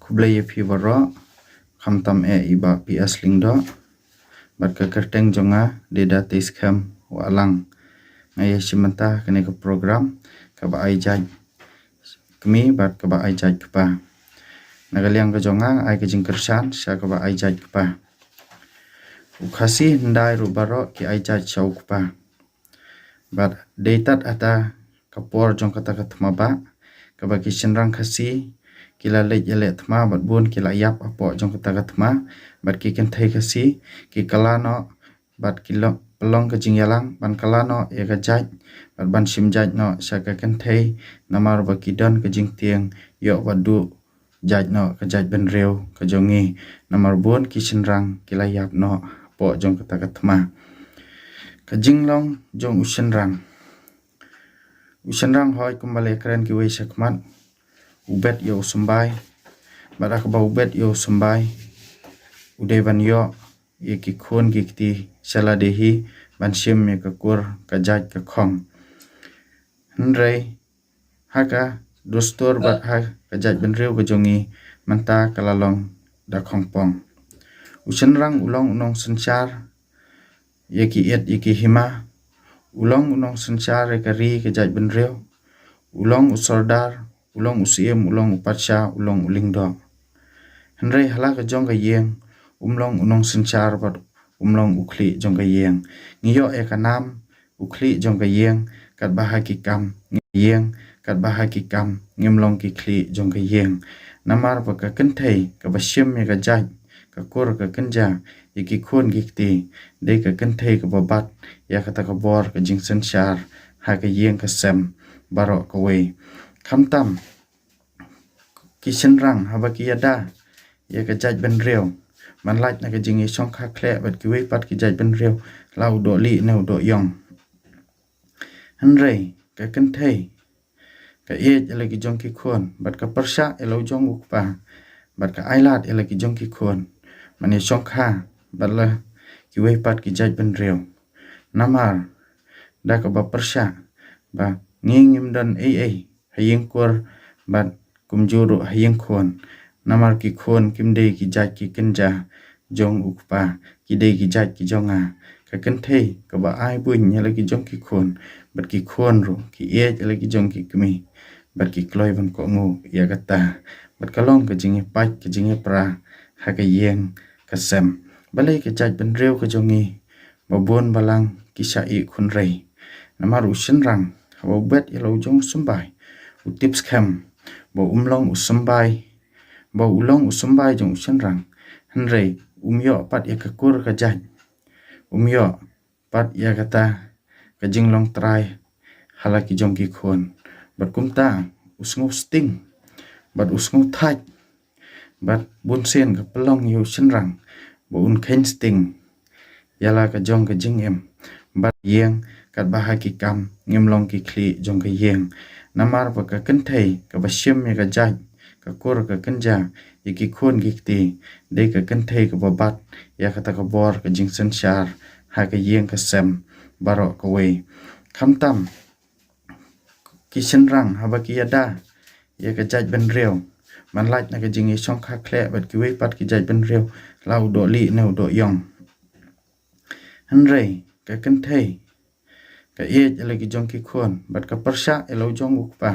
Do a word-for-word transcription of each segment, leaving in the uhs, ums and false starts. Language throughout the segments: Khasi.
Khublei ïa phi baroh, khamtam eh i Bah P S Lyngdoh. Bad ka kyrteng jong nga dei Datai Skhem Wahlang. Nga ïa shim bynta kane ka program kaba ai jait kmie bad kaba ai jait kpa. Na ka liang ka jong nga ai ka jingkyrshan sha kaba ai jait kpa. U Khasi hyndai ruh baroh ki ai jait sha u kpa. Bad dei tad hata ka por jong kata ka thma bah kaba ki shynrang Khasi ki la leit ïaleh thma bad bun ki la ïap hapoh jong kata ka thma. Bad ki kynthei Khasi ki kylla noh bad ki long, pynlong ka jingïalang ban kylla noh ïa ka jait bad ban shim jait noh sha ka kynthei, namar ba ki don ka jingtieng ïoh bad duh jait noh ka jaitbynriew ka jong ngi, namar bun ki shynrang ki la ïap noh hapoh jong kata ka thma. Ka jinglong jong u shynrang. U shynrang hoi kumba la kren kiwei shakhmat, u bet ïa u symbai. Bad ha kaba u bet ïa u symbai, u dei ban ïoh ïa ki khun ki kti sha lade hi ban shim ïa ka kur ka jait ka khong. Hynrei ha ka dustur bad ha ka jaitbynriew ka jong ngi mynta ka la long da khongpong. U shynrang u long u nongsynshar ïa ki ïit ïa ki hima, u long u nongsynshar ïa ka ri ka jaitbynriew, u long u sordar, u long u siem, u long u patsha, u long u lyngdoh. Hynrei ha la ka jong ka ïing um long u nongsynshar bad um long u khlieh jong ka ïing. Ngi ïoh ïa ka nam u khlieh jong ka ïing katba ha ki kam ngi ïing, katba ha ki kam ngim long ki khlieh jong ka ïing. Namar ba ka kynthei kaba shim ïa ka jait, ka kur ka kynja ïa ki khun ki kti, dei ka kynthei kaba bat ïa kata ka bor ka jingsynshar ha ka ïing ka sem baroh kawei. Khamtam ki shynrang haba ki ïada ïa ka jaitbynriew, man lait na ka jingïashongkha khleh bad kiwei pat ki jaitbynriew, la u doh lieh ne u doh ïong. Hynrei ka kynthei ka ïeit ïa la ki jong ki khun bad ka pyrshah ïa la u jong u kpa bad ka ailad ïa la ki jong ki khun ban ïashongkha bad la kiwei pat ki jaitbynriew. Namar da kaba pyrshah ba ngi ngim don ei ei ha ïing kur bad kumjuh ruh ha ïing khun. Namar ki khun kim dei ki jait ki kynja jong u kpa, ki dei ki jait ki jong nga. Ka kynthei kaba ai buiñ ïa la ki jong ki khun bad ki khun ruh ki ïeit ïa la ki jong ki kmie bad ki kloi ban kohnguh ïa kata. Bad ka long ka jingïapait ka jingïapra ha ka ïing ka sem. Balei ka jaitbynriew ka jong ngi ba bun balang ki shah ïeh khunrei? Namar u shynrang haba u bet ïa la u jong u symbai, u tip skhem ba um long u symbai, ba u long u symbai jong u shynrang, hynrei um ïoh pat ïa ka kur ka jait, um ïoh pat ïa kata ka jinglong trai ha la ki jong ki khun. Bad kumta u sngew sting bad u sngew thait. Bad bunsien ka pynlong ïa u shynrang ba un kheiñ sting ïa la ka jong ka jingim bad ïing, katba ha ki kam ngim long ki khlieh jong ka ïing. Namar ba ka kynthei kaba shim ïa ka jait, ka kur ka kynja ïa ki khun ki kti, dei ka kynthei kaba bat ïa kata ka bor ka jingsynshar ha ka ïing ka sem baroh kawei. Khamtam ki shynrang haba ki ïada ïa ka jaitbynriew, man lait na ka jingïashongkha khleh bad kiwei pat ki jaitbynriew, la u doh lieh ne u doh ïong. Hynrei ka kynthei ka ïeit ïa la ki jong ki khun bad ka pyrshah ïa la u jong u kpa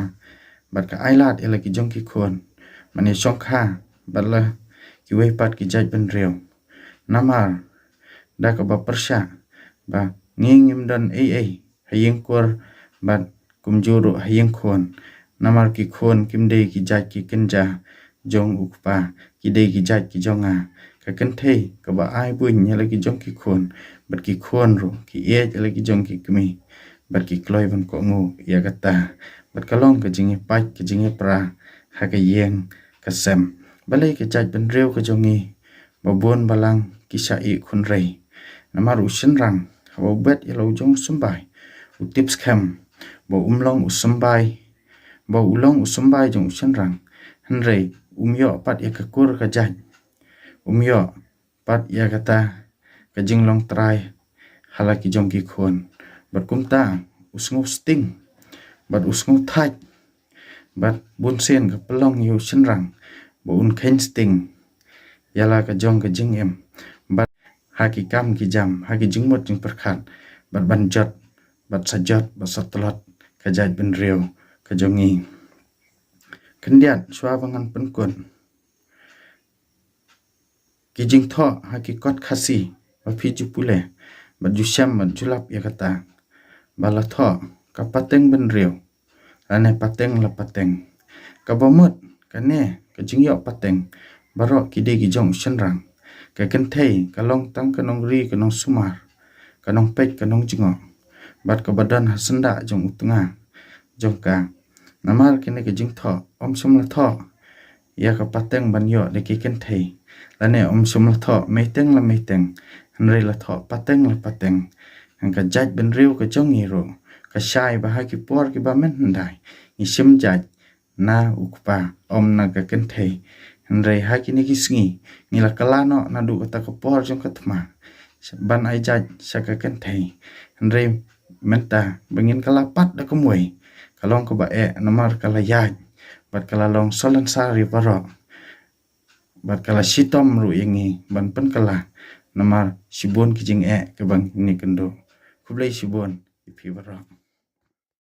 bad ka ailad ïa la ki jong ki khun ban ïashongkha bad la kiwei pat ki jaitbynriew. Namar da kaba pyrshah ba ngi ngim don ei ei ha ïing kur bad kumjuh ruh ha ïing khun. Namar ki khun kim dei ki jait ki kynja jong u kpa, ki dei ki jait ki jong nga. Ka kynthei kaba ai buiñ ïa la ki jong ki khun bad ki khun ruh ki ïeit ïa la ki jong ki kmie bad ki kloi ban kohnguh ïa kata. Bad ka long ka jingïapait ka jingïapra ha ka ïing ka sem. Balei ka jaitbynriew ka jong ngi ba bun balang ki shah ïeh khunrei? Namar u shynrang haba u bet ïa la u jong u symbai, u tip skhem ba um long u symbai, ba u long u symbai jong u shynrang, hynrei um ïoh pat ïa ka kur ka jait, um ïoh pat ïa kata ka jinglong trai ha la ki jong ki khun. Bad kumta u sngew sting bad u sngew thait. Bad bunsien ka pynlong ïa u shynrang ba un kheiñ sting ïa la ka jong ka jingim, bad ha ki kam ki jam, ha ki jingmut jingpyrkhat, bad ban jot, bad sa jot, bad sa tlot ka jaitbynriew ka jong ngi. Khyndiat, shuwa ba ngan pynkut ki jingthoh ha ki kot Khasi ba phi ju pule bad ju shem bad ju lap ïa kata, ba la thoh ka pateng bynriew lane pateng la pateng. Kaba mut kane ka jingïoh pateng baroh ki dei ki jong u shynrang. Ka kynthei ka long tang ka nongri ka nongsumar, ka nongpeit ka nongjngoh, bad kaba don ha syndah jong u tnga jong ka. Namar kane ka jingthoh, ym shym la thoh ïa ka pateng ban ïoh da ki kynthei, lane ym shym la thoh meiteng la meiteng, hynrei la thoh pateng la pateng. Hynrei ka jaitbynriew ka jong ngi ruh ka shai ba ha ki por kiba mynhyndai ngi shim jait na u kpa, ym na ka kynthei. Hynrei ha kine ki sngi ngi la kylla noh naduh kata ka por jong ka thma ban ai jait sha ka kynthei. Hynrei mynta ba ngin kylla pat da kumwei, ka long kaba eh namar ka la ïaid bad ka la long salonsar ïa baroh, bad ka la shitom ruh ïa ngi ban pynkylla namar shibun ki jingeh kiba ngi kynduh. Khublei shibun ïa phi baroh.